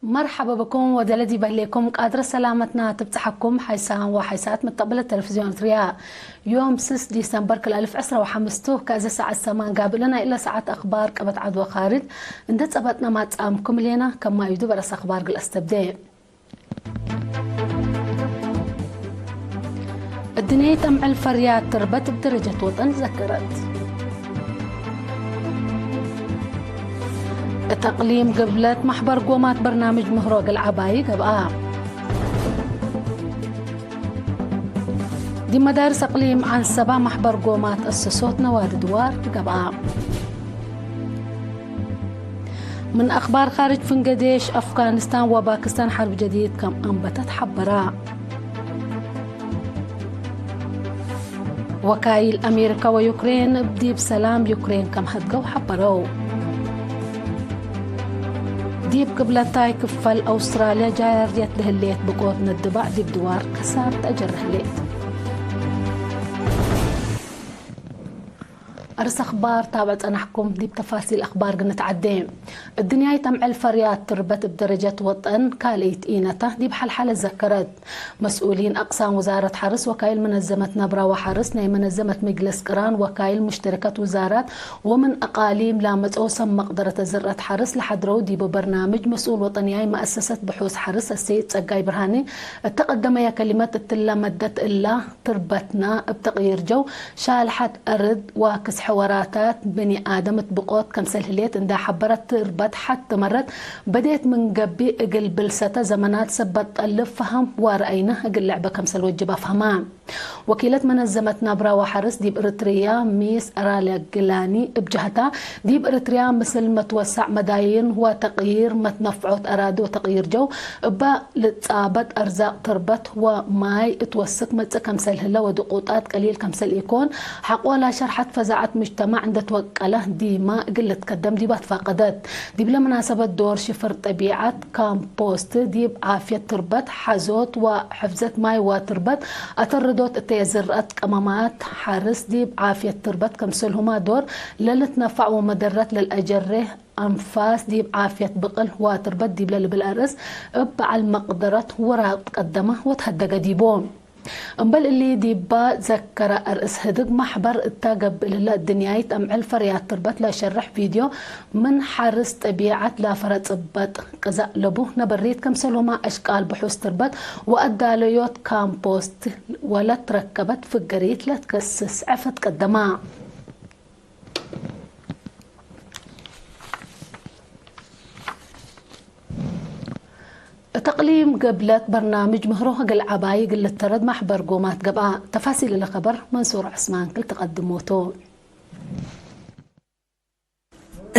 مرحبا بكم ودلدي بهليكم قادرة سلامتنا تبتحكم حيسان وحيسات متقبلة تلفزيون تريا. يوم ستة ديسمبر كل ألف عشرة وحمستو كأزة ساعة سمان قابلنا إلا ساعة أخبار قبت عدوى خارج. عند سبتنا ما تسامكم لينا كما يدو برس أخبار قل أستبدي. الدنيا تمعل فريات تربت بدرجة وطن ذكرت. التقليم قبلت محبر قومات برنامج مهروق العباي قبعة. دي مدارس أقليم عن سبا محبر قومات السسوت نوار دوار قبعة. من أخبار خارج فنجديش، أفغانستان وباكستان حرب جديد كم أنبتت حبرا. وكايل أمريكا ويوكرين بديب سلام يوكرين كم هدقوا حبروا. ديب قبلتاي كفل أستراليا جاير يتلهليت بقوت ندبع ديب دوار كسار تأجر هليت. أرس أخبار تابعت أنحكم ديب تفاصيل أخبار قنت عدين. الدنيا يتمعل فريات تربت بدرجة وطن كاليت إينتا ديب حلحلة ذكرت. مسؤولين أقسام وزارة حرس وكايل منظمة نبرة وحرس ناي منظمة مجلس قران وكايل مشتركة وزارات ومن أقاليم لا متعو سم مقدرة زرعة حرس لحدرو ديبو برنامج مسؤول وطنياي مؤسسة بحوث حرس السيد سقاي برهاني التقدم يا كلمة التلا مدت إلا تربتنا بتغيير جو شالحة أرض واكس حواراتات بني آدم تبقوت كمسل هليت اندا حبرت تربت حتى مرت بديت من قبي اقل بلسة زمنات سبت ألف فهم ورأينا اقل لعبة كمسل وجب أفهمان. وكيلة منظمة نبرة وحرس ديب إريتريا ميس أراليا جلاني بجهتها ديب إريتريا مثل متوسع مداين وتغيير متنفعوت أرادو وتغيير جو እባ ልጻበት ኣርዛቕ ትርበት ወማይ እትወስክ መጽእ ከምሰል ህለ ወድቁጣት ቀሊል ከምሰል ኢኮን ሓቆላ ሸርሓት ፈዛዓት ምጅተማዕ እንደ ትወቀለ ዲማ እግል ልትከደም ዲባ ትፋቀደት። ዲብለ መናሰበት ዶር ሽፍር ጠቢዓት ካምፖስት ዲብ ዓፍየት ትርበት ሓዞት ወሕፍዘት ማይ ወትርበት ኣተርዶት እተ የዝርአት ቀመማት ሓርስ ዲብ ዓፍየት ትርበት ከምሰልሁማ ዶር ለልትነፋዕ ወመደረት ለልአጀሬ ኣንፋስ ዲብ ዓፍየት ብቅል ዋትርበት ዲብለ ልብል ኣርእስ እብ በዓል መቅደረት ውራቅ ትቀደመ ወትሀደገ ዲቦ። እምበል እሊ ዲባ ዘከረ ኣርእስ ህድግ ማሕበር እታ ገብእ ልለ እድንያይት ኣምዕል ፈርያት ትርበት ለሸርሕ ቪድዮ ምን ሓርስ ጠቢዓት ላፈረ ጽበጥ ቅዛእ ለቡ ነበሪት ከምሰልሁማ ኣሽቃል ብሑስ ትርበት ወኣዳለዮት ካምፖስት ወለት ረከበት ፍገሪት ለትከስስ ዕፈት ቀደማ። እተቅሊም ገብለት በርናምጅ ምህሮ እግል ዓባይ እግል ልተረድ ማሕበር ጎማት ገብኣ። ተፋሲል እለ ኸበር መንሱር ዑስማን ክልተቀድሞቶ።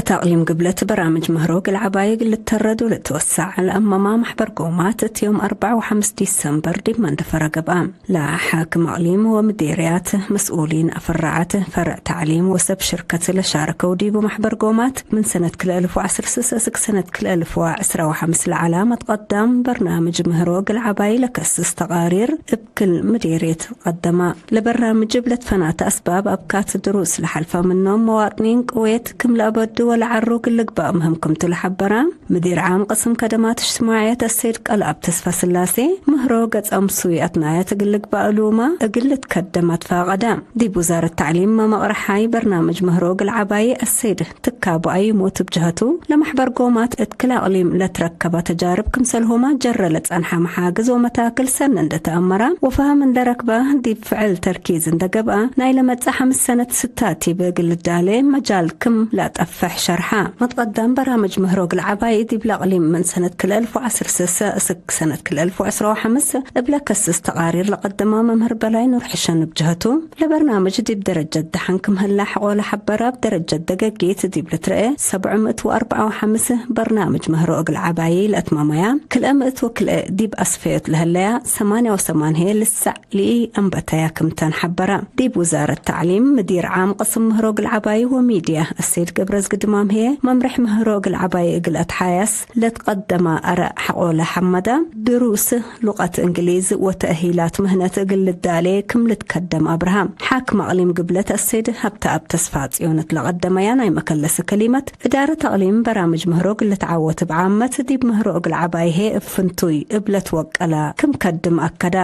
እተቅሊም ግብለት በራምጅ ምህሮ እግል ዓባይ እግል ልተረድ ወለተወሳዕ ለአመማ ማሕበር ጎማት እቲ ዮም ኣርባዕ ወሓምስ ዲሰምበር ዲብ መንደፈረ ገብኣ። ለሓክም ኣቕሊም ወምዴርያት መስኡሊን ኣፈራዓት ፈርዕ ተዕሊም ወሰብ ሽርከት ለሻረከው ዲቡ ማሕበር ጎማት ምን ሰነት ክልኤ እልፍ ወዐስር ስስ እስክ ሰነት ክልኤ እልፍ ወዐስራ ወሓምስ ለዓላ መትቀዳም በርናምጅ ምህሮ እግል ዓባይ ለከስስ ተቃሪር እብ ክል ምዴርየት ቀደማ። ለበርናምጅ እብ ለትፈናተ ኣስባብ ኣብካት ድሩስ ለሓልፈ ምኖም መዋጥኒን ቅዌት ክም ለአበዱ ወለዓሩ እግል ልግባእ ምህም ክምቱ ለሐበራ። ምዲር ዓም ቅስም ከደማት እጅትማዕየት አሰይድ ቀልኣብ ተስፋስላሴ፣ ምህሮ ገጽ አምሱይ አትናየት እግል ልግባእ እሉማ እግል ልትከደም አትፋቀደ። ዲብ ውዛረት ተዕሊም መመቅረሓይ በርናምጅ ምህሮ እግል ዓባይ አሰይድ ትካቡ አዩሞት እብ ጀሀቱ፣ ለመሕበር ጎማት እት ክል አቅሊም ለትረከበ ተጃርብ ክምሰልሁመ ጀረ ለጸንሐ መሓግዝ ወመታክል ሰኒ እንደ ተአመረ ወፈሀም እንደ ረክበ ዲብ ፍዕል ተርኪዝ እንደ ገብአ፣ ናይ ለመጽእ ሐምስ ሰነት ስታቲብ እግል ልዳሌ መጃል ክም ለአጠፍሕ ሸርሐ። መትቀዳም በራምጅ ምህሮ እግል ዓባይ ዲብ ለአቅሊም ምን ሰነት ክልኤ እልፍ ወዐስር ስስ እስክ ሰነት ክልኤ እልፍ ወዐስራ ወሐምስ እብ ለከስስ ተቃሪር ለቀደማ መምህር በላይ ኑር ሕሸን እብ ጀሀቱ፣ ለበርናምጅ ዲብ ደረጀት ደሐን ክም ህላ ሕቆ ለሐበረ፣ እብ ደረጀት ደገጊት ዲብ ልትረኤ ሰብዑ ምእት ወአርብዓ ወሐምስ በርናምጅ ምህሮ እግል ዓባይ ለአትማመያ፣ ክልኤ ምእት ወክልኤ ዲብ አስፈዮት ለህለያ ሰማንያ ወሰማንሄ ልሳዕ ልኢአንበተያ ክምተን ሐበረ። ዲብ ውዛረት ተዕሊም፣ ምዲር ዓም ቅስም ምህሮ እግል ዓባይ ወሚድያ አሰይድ ገብረዝግድ ማምሄ መምርሕ ምህሮ እግል ዓባይ እግል ኣትሓያስ ለትቀደማ ኣረ ሓቆለ ሓመዳ ድሩስ ሉቀት እንግሊዝ ወተእሂላት ምህነት እግል ልዳሌ ክም ልትከደም ኣብርሃም ሓክ ማቅሊም ግብለት ኣሴድ ሀብተ ኣብ ተስፋ ጽዮነት ለቀደመያ ናይ መከለስ ከሊመት እዳረት ኣቅሊም በራምጅ ምህሮ ግልትዓወት ብዓመት ዲብ ምህሮ እግል ዓባይሄ እፍንቱይ እብለት ወቀላ ክም ከድም ኣከዳ።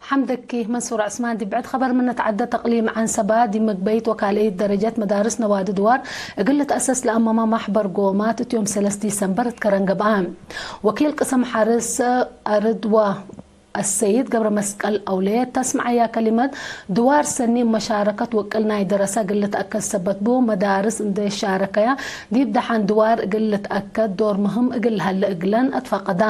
ሓምደኪ መንሱር ዕስማን ዲብ ብዕድ ኸበር ምነት ዓደ ተቅሊም ዓንሰባ ዲብ መግበይት ወካልኢት ደረጀት መዳርስ ነዋዲ ድዋር እግል ልትአሰስ ለአመማ ማሕበር ጎማት እትዮም ሰለስ ዲሰምበር እትከረን ገብአ። ወኪል ቅስም ሓርስ አርድዋ አሰይድ ገብረ መስቀል አውሌ ተስምዓያ ከሊመት ድዋር ሰኒ መሻረከት ወቅል ናይ ደረሰ እግል ልትአከድ ሰበት ቡ መዳርስ እንደ ሻረከያ ዲብ ደሓን ድዋር እግል ልትአከድ ዶር ምህም እግል ልሀለ እግለን አትፋቀዳ።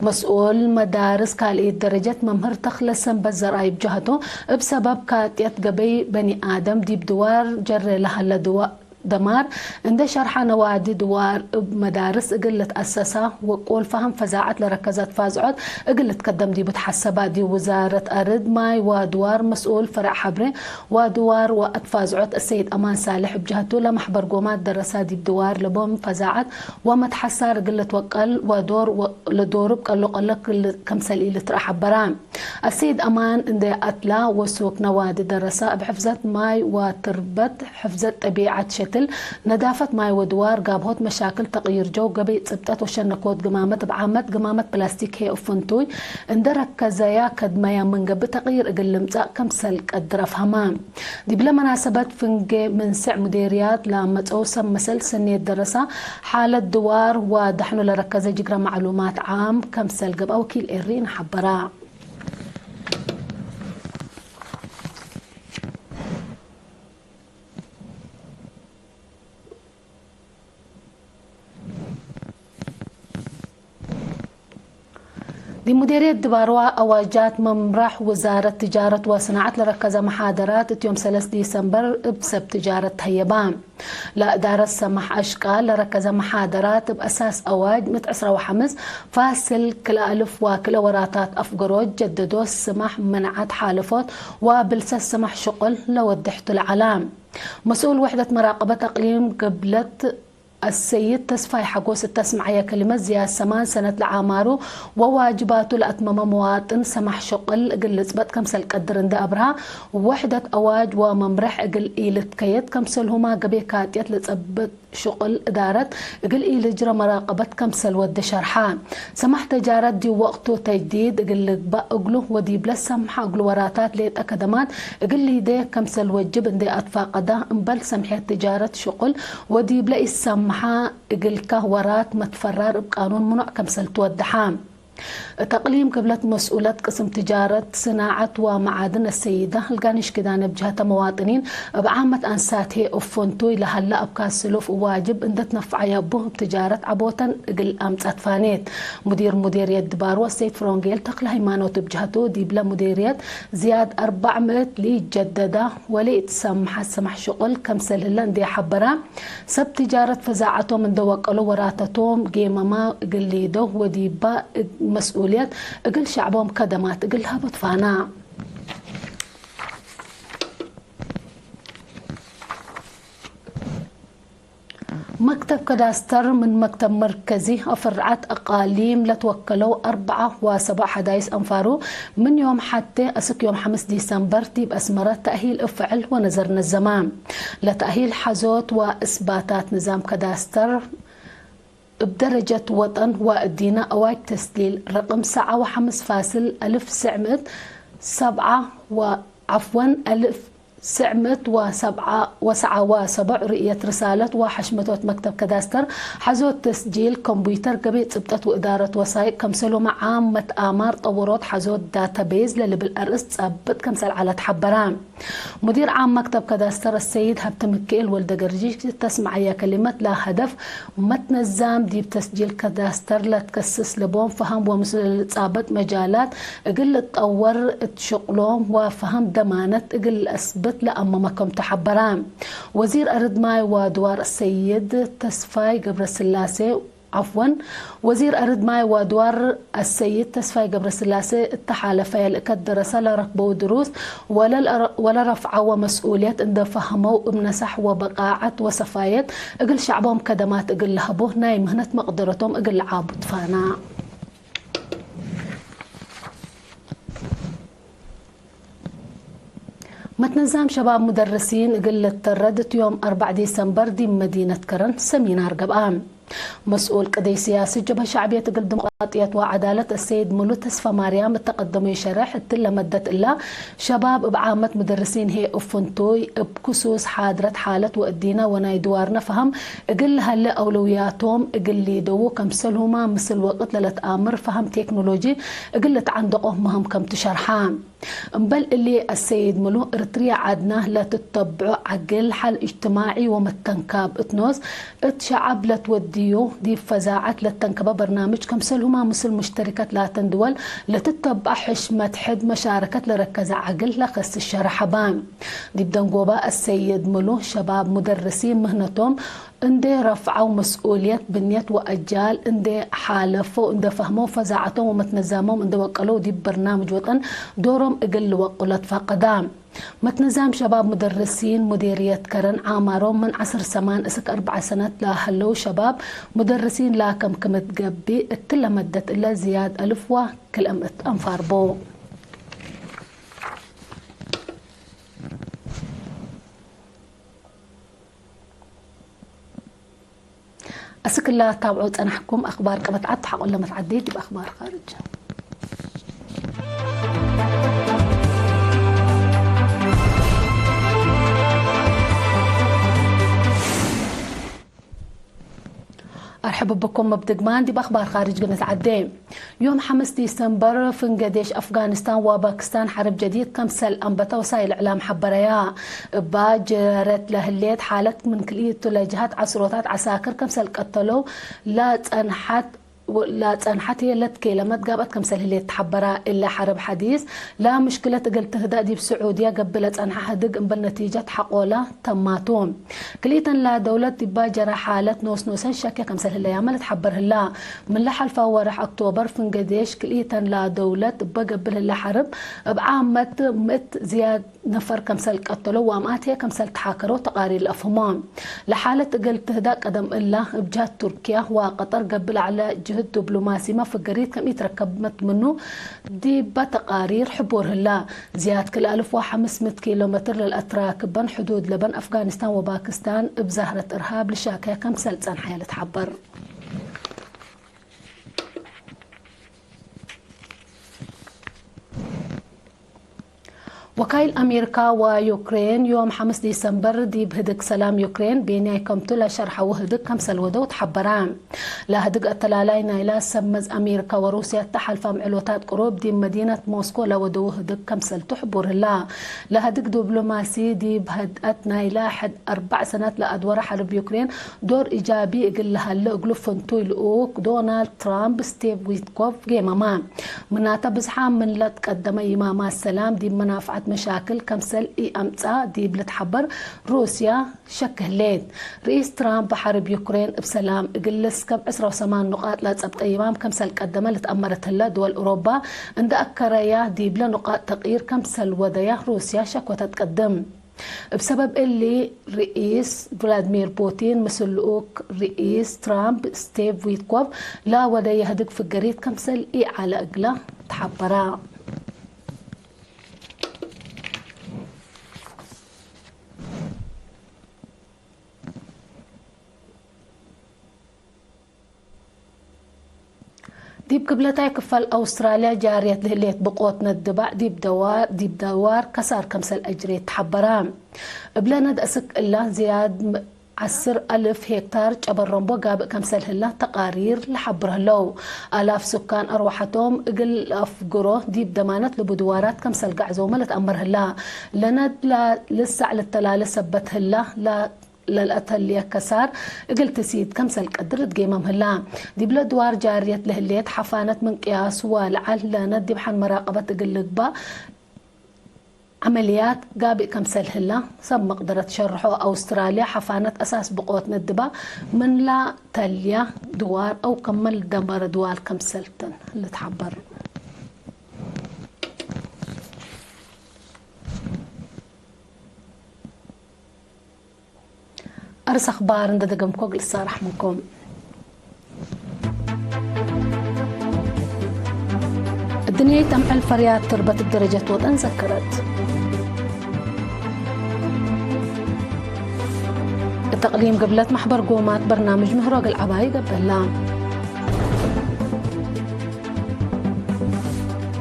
መስኡል መዳርስ ካልኢት ደረጀት መምህር ተኽለ ሰንበት ዘርኣይ ብጃህቱ እብ ሰበብ ካጥየት ገበይ በኒ ኣደም ዲብ ድዋር ጀሬ ለሀለ ድዋ- ደማር እንደ ሸርሓ ነዋዲ ድዋር እብ መዳርስ እግል ልትአሰሳ ወቁል ፋህም ፈዛዐት ለረከዘት ፋዝዖት እግል ልትከደም ዲቡ ተሓሰባ። ዲብ ውዛረት አርድ ማይ ዋድዋር መስኡል ፈረዕ ሐብሬ ዋድዋር ወአትፋዝዖት እሰይድ አማን ሳልሕ ብጃህቱ ለማሕበር ጎማት ደረሳ ዲብ ድዋር ለቦም ፈዛዐት ወመትሐሳር እግል ልትወቀል ወዶር ወ- ለዶርብ ቀሎ ቀሎ ክል- ከምሰል ኢልትረአ ሐበራ። አሰይድ አማን እንደ አትላ ወሱክ ነዋዲ ደረሳ እብ ሕፍዘት ማይ ወትርበት ሕፍዘት ጠቢዓት ሸትል ነዳፈት ማይ ወድዋር ጋብሆት መሻክል ተቅይር ጀው ገበይ ጽብጠት ወሸነኮት ግማመት እብ ዓመት ግማመት ፕላስቲክ ሄ እፍንቱይ እንደ ረከዘያ ከድመያ ምን ገብእ ተቅይር እግል ልምጻእ ከምሰል ቀድር አፍሀማ። ዲብለ መናሰበት ፍንጌ ምንስዕ ሙዴርያት ለአመጸው ሰብ መሰል ሰኔት ደረሳ ሓለት ድዋር ዋዳሕኖ ለረከዘ ጅግረ ማዕሉማት ዓም ከምሰል ገብአ ወኪል ኤሪ ነሐበራ። ዲብ ሙዴርየት ድባርዋ አዋጃት መምራሕ ውዛረት ትጃረት ወስናዐት ለረከዘ መሓደራት እትዮም ሰለስ ዲሰምበር እብ ሰብ ትጃረት ተህየባ። ለእዳረት ሰማሕ አሽቃል ለረከዘ መሓደራት እብ አሳስ አዋጅ ምት ዕስራ ወሐምስ ፋስል ክልአ አልፍ ወክልአ ወራታት አፍገሮት ጀደዶት ስማሕ ምንዓት ሓለፎት ወብልሰት ስማሕ ሽቁል ለወድሕቱ ለዐላ። መስኡል ውሕደት መራቀበት አቅሊም ግብለት አሰይድ ተስፋይ ሓጎስ እተስምዐየ ከሊመት ዝያድ ሰማን ሰነት ለዓማሩ ወዋጅባቱ ለአትመመ መዋጥን ሰማሕ ሽቁል እግል ልጽበጥ ከምሰል ቀድር እንደ አብርሃ፣ ወሕደት አዋጅ ወመምርሕ እግል ኢልትከየድ ከምሰልሁማ ገቤ ካጥየት ለጸብጥ ሽቁል እዳረት እግል ኢልጅረ መራቀበት ከምሰል ወደ ሸርሓ። ሰማሕ ተጃረት ዲብ ወቅቱ ተጅዲድ እግል ልግባእ እግሉ ወዲብለ ሰምሓ እግሉ ወራታት ሌጠ ከደማት እግል ሊዴ ከምሰል ወጅብ እንዴ አትፋቀዳ እምበል ሰምሕየት ትጃረት ሽቁል ወዲብለ ኢሰምሓ እግልካ ወራት መትፈራር እብ ቃኑን ምኑዕ ከምሰል ትወደሓ። እት አቅሊም ክብለት መስኡለት ቅስም ትጃረት፣ ስናዐት ወመዓድን አሰይዳ እልጋኒሽ ኪዳነ ብጅህተ መዋጥኒን እብ ዓመት አንሳት ህዬ እብ ፍንቱይ ለሀለ አብካት ስሉፍ እብ ዋጅብ እንዴ ትነፍዐያ እቡ እብ ትጃረት ዐቦተን እግል አምጸት ፋኔት። ሙዲር ሙዴርየት ድባርወ አሰይድ ፍሮንጌል ተክለሃይማኖት እብ ጅህቱ ዲብለ ሙዴርየት ዝያድ አርባዕ ምእት ለኢጀደዳ ወለኢትሰምሐ ሰማሕ ሽቁል ከምሰል ህለ እንዴ ሐበራ፣ ሰብ ትጃረት ፈዛዐቶም እንደ ወቀሎ ወራተቶም ጌመማ እግል ሊደው ወዲባ እግ መስኡልየት እግል ሸዕቦም ከደማት እግል ሀቦት ፋና። መክተብ ከዳስተር ምን መክተብ መርከዚ አፍርዓት አቃሊም ለትወከለው አርብዓ ወሰብዓ ሐዳይስ አንፋሩ ምን ዮም ሐቴ አስክ ዮም ሐምስ ዲሰምበር ዲብ አስመረ ተእሂል እፍዕል ወነዘር ነዘማ። ለተእሂል ሐዞት ወእስባታት ንዛም ከዳስተር እብ ደረጀት ወጠን ወእዲነ አዋጅ ተስሊል ረቅም ሰዓ ወሐምስ ፋስል አልፍ ስዕ ምእት ሰብዓ ወ-፣ ዐፍወን፣ አልፍ ስዕ ምእት ወሰብዓ ወሰዓ ወሰቦዕ ርእየት ርሳለት ወሐሽመቶት መክተብ ከዳስተር ሐዞት ተስጂል ኮምቡይተር ገቤ ጽብጠት ወእዳረት ወሳይቅ ከምሰሉመ ዓም መትአማር ጠውሮት ሐዞት ዳታቤዝ ለልብል አርእስ ጸብጥ ከምሰል ዐለት ሐበራ። ሙዲር ዓም መክተብ ከዳስተር አሰይድ ሀብተምክኤል ወልደገርጂስ ተስመዐየ ከሊመት ለሀደፍ መትነዛም ዲብ ተስጂል ከዳስተር ለትከስስ ለቦም ፈሀም ወምስሉ ለልጻበጥ መጃላት እግል ልትጠወር እት ሽቅሎም ወፈሀም ደማነት እግል ለአስብት ለአመመ ከምቱ ሐበራ። ወዚር አርድ ማይ ወአድዋር አሰይድ ተስፋይ ገብረስላሴ ዓፍወን፣ ወዚር ኣረድ ማይ ወድዋር ኣሰይድ ተስፋይ ገብረስላሴ እተሓለፈ የልእከት ደረሰ ለረክበው ድሩስ ወለረፍዓወ መስኡልየት እንደፈህመው እምነሳሕ ወበቃዓት ወሰፋየት እግል ሻዕቦም ከደማት እግል ለህቦ ናይ ምህነት መቅደረቶም እግል ለዓቡ ትፋና። መትነዛም ሸባብ ሙደርሲን እግል ለተረድ እቲ ዮም ኣርባዕ ዲሰምበር ዲብ መዲነት ከረን ሰሚናር ገብኣ። መስኡል ቅደይ ስያሲ ጀብሀ ሻዕብየት እግል ዲሞቅራጥየት ወዓዳለት እሰይድ ሙሉ ተስፋ ማርያም እተቀደመዩ ሸረሕ እትለ መደት እላ ሸባብ እብ ዓመት ሙደርሲን ሄ እፍንቱይ እብ ክሱስ ሓድረት ሓለት ወእዲነ ወናይ ድዋርነ ፈሀም እግል ለሀለ ኣውለውያቶም እግል ሊደዉ ከምሰልሁማ ምስል ወቅት ለለትኣምር ፈሀም ቴክኖሎጂ እግል ልትዓንደቆ ምህም ከም ትሸርሓ። እምበል እሊ ኣሰይድ ምሉ እርትርያ ዓድና ለትተብዖ ዓግል ሓል እጅትማዒ ወመተንካብ እት ኖስ እት ሸዓብ ለትወድዮ ዲብ ፈዛዐት ለተንከበ በርናምጅ ከምሰልሁማ ምስል ሙሽተሪከት ላተን ድወል ለትተብዓ ሕሽ መትሕድ መሻረከት ለረከዘ ዓግል ለከስ ሸረሐባ። ዲብ ደንጎባ ኣሰይድ ምሉ ሸባብ ሙደርሲን ምህነቶም እንዴ ረፍዓው መስኡልየት ብንየት ወአጃል እንዴ ሓለፈው እንዴ ፈህመው ፈዛዐቶም ወመትነዛሞም እንዴ ወቀለው ዲብ በርናምጅ ወጠን ዶሮም እግል ልወቁ ለትፈቀዳ። መትነዛም ሸባብ ሙደርሲን ሙዴርየት ከረን ዓማሮም ምን ዓስር ሰማን እስክ አርብዓ ሰነት ለሀለው ሸባብ ሙደርሲን ላከም ክምት ገብእ እትለ መደት እለ ዝያድ አልፍዋ ክልአም እት አንፋርቦ። እስክላ ታብዑ ጸናሕኩም ኣኽባር ቀበት ዓድ ተሓቆለ መትዓዲ ዲብ ኣኽባር ኻርጅ። ኣርሕብ ብኩም እብ ድግማን ዲብ ኣኽባር ኻርጅ ግንት ዓዴ። ዮም ሓምስ ዲሰምበር ፍንገዴሽ ኣፍጋኒስታን ወባክስታን ሓርብ ጀዲድ ከምሰል ኣንበተ ወሳይል እዕላም ሓበረያ። እባ ጀረት ለህሌት ሓለት ምን ክልኢቱ ለጅሃት ዓስሮታት ዓሳክር ከምሰል ቀተለው ላጸንሓት ላጸንሓት የለት ኬለመት ጋብአት ከምሰል ህሌት ተሓበራ። እለ ሓርብ ሓዲስ ላምሽክለት እግል ትህዳእ ዲብ ስዑድያ ገብእ ለጸንሓ ህድግ እምበል ነቲጀት ሓቆላ ተማቱ። ክልኢተን ላደውለት ዲባ ጀረ ሓለት ኖስኖሰን ሸኬ ከምሰል ህለያመ ለትሓበር ህላ። ምን ለሓልፋ ወርሕ ኦክቶበር ፍንገዴሽ ክልኢተን ላደውለት እበ ገብእ ህለ ሓርብ እብ ዓመት ምእት ዝያድ ነፈር ከምሰል ቀተሎ ወአምኣት ህዬ ከምሰል ተሓከሮ ተቃሪር ለአፍህሞ። ለሓለት እግል ትህዳእ ቀደም እላ እብ ጀህት ቱርክያ ወቀጠር ገብእ ለዐለ ጅህድ ዲብሎማሲ መፍገሪት ከም ኢትረከብመት ምኑ ዲበ ተቃሪር ሕቡር ህላ። ዝያድ ክልተ አልፍ ወሐምስ ምእት ኪሎ ሜትር ለልአትራክበን ሕዱድ ለበን አፍጋኒስታን ወባክስታን እብ ዛህረት እርሃብ ልሻከያ ከምሰል ጸንሐ ለትሓበር። ወካይል ኣሜሪካ ወዩክሬን ዮም ሓምስ ዲሰምበር ዲብ ህድግ ሰላም ዩክሬን ቤንያይ ከምቱ ለሸርሐው ህድግ ከምሰል ወደው ተሓበራ። ለህድግ አተላላይ ናይላ ሰመዝ ኣሜሪካ ወሩስያ ተሓልፋ ምዕሎታት ቅሩብ ዲብ መዲነት ሞስኮ ለወደው ህድግ ከምሰልቱ ሕቡር ህላ። ለህድግ ዲብሎማሲ ዲብ ህድአት ናይላ ሕድ አርባዕ ሰነት ለአድወረ ሐርብ ዩክሬን ዶር ኢጃቢ እግል ለሀለ እግሉ ፍንቱይ ልኡክ ዶናልድ ትራምፕ ስቲቭ ዊትኮፍ ጌመማ። ምናተ ብዝሓ ምን ለትቀደመ ይማማት ሰላም ዲብ መናፍዓት መሻክል ከምሰል ኢአምጽአ ዲብ ልትሓበር ሩስያ ሸክ ህሌት። ርኢስ ትራምፕ ሐርብ ዩክሬን እብ ሰላም እግል ልስከብ ዕስራ ወሰማን ኑቃጥ ለጸብጠ ይማም ከምሰል ቀደመ ልትአመረት ህለ ድወል ኡሮባ እንደ አከረያ ዲብለ ኑቃጥ ተቅይር ከምሰል ወደያ ሩስያ ሸኮ ተትቀድም። እብ ሰበብ እሊ፣ ርኢስ ቭላድሚር ፑቲን ምስል ልኡክ ርኢስ ትራምፕ ስቲቭ ዊትኮፍ ለወደየ ህድግ ፍገሪት ከምሰል ኢዐለ እግለ ተሓበራ። ዲብ ክብለታይ ክፋል ኣውስትራልያ ጃርየት ለህሌት ብቆት ነድባዕ ዲብ ደዋር፣ ዲብ ደዋር ከሳር ከምሰል አጅሬት ተሓበራ። እብለ ነድ እስክ እላ ዝያድ ም-፣ ዓስር አልፍ ሄክታር ጨበረምቦ ጋብእ ከምሰል ህላ ተቃሪር ለሓብር ህለው። አላፍ ሱካን አርዋሐቶም እግል አፍግሮ ዲብ ደማነት ልቡ ድዋራት ከምሰል ጋዕዞመ ለትአመር ህላ። ለነድ ላ-፣ ልሳዕ ልተላለ ሰበት ህላ ላ-፣ ለልአተልየ ከሳር እግል ትሲት ከምሰል ቀድር እት ጌመም ህላ። ዲብለ ድዋር ጃርየት ለህሌት ሐፋነት ምን ቅያስ ወለዐል ለነ ዲብ ሐን መራቀበት እግል ልግባእ عمليات ጋቢእ ከምሰል ህላ ሰብ መቕደረት ሸርሖ ኣውስትራልያ ሓፋነት ኣሳስ ብቆት ነድባ ምንላ ተልያ ድዋር ኣው ከመል ደመረ ድዋር ከምሰልተን ልትሓበር። أرسخ بار ندقم كوغل الصارح منكم. الدنيا تمعل فريات تربة الدرجة وطن سكرت. التقليم قبلت محبر قومات برنامج مهرق العباي قبل.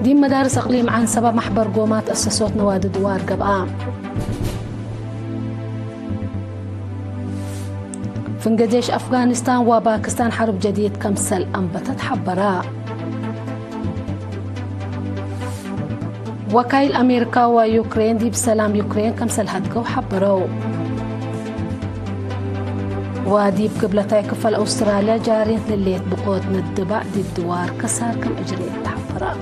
ديم مدارس أقليم عن سبب محبر قومات أسسوت نواد دوار قبعة. فنقديش أفغانستان وباكستان حرب جديد كمسل أنبتت حبرا. وكايل أمريكا ويوكرين دي بسلام يوكرين كمسل هدقو حبرو. وديب قبلتاي كفل أستراليا جارين لليت بقوت ندبع دي الدوار كسار كم أجري تحبرا.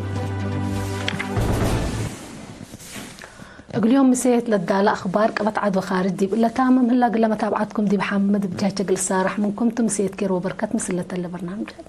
እግልዮም ምሰየት ለዳለ ኣኽባር ቀበት ዓድ ወኻርጅ ዲብ እለታመም ህላ ግለ መታብዓትኩም ዲብ ሓምድ ብጃቸ ግል ሳራሕ ምንኩም ቱ ምሰየት ኬር ወበርከት ምስለተለ በርናምጃት።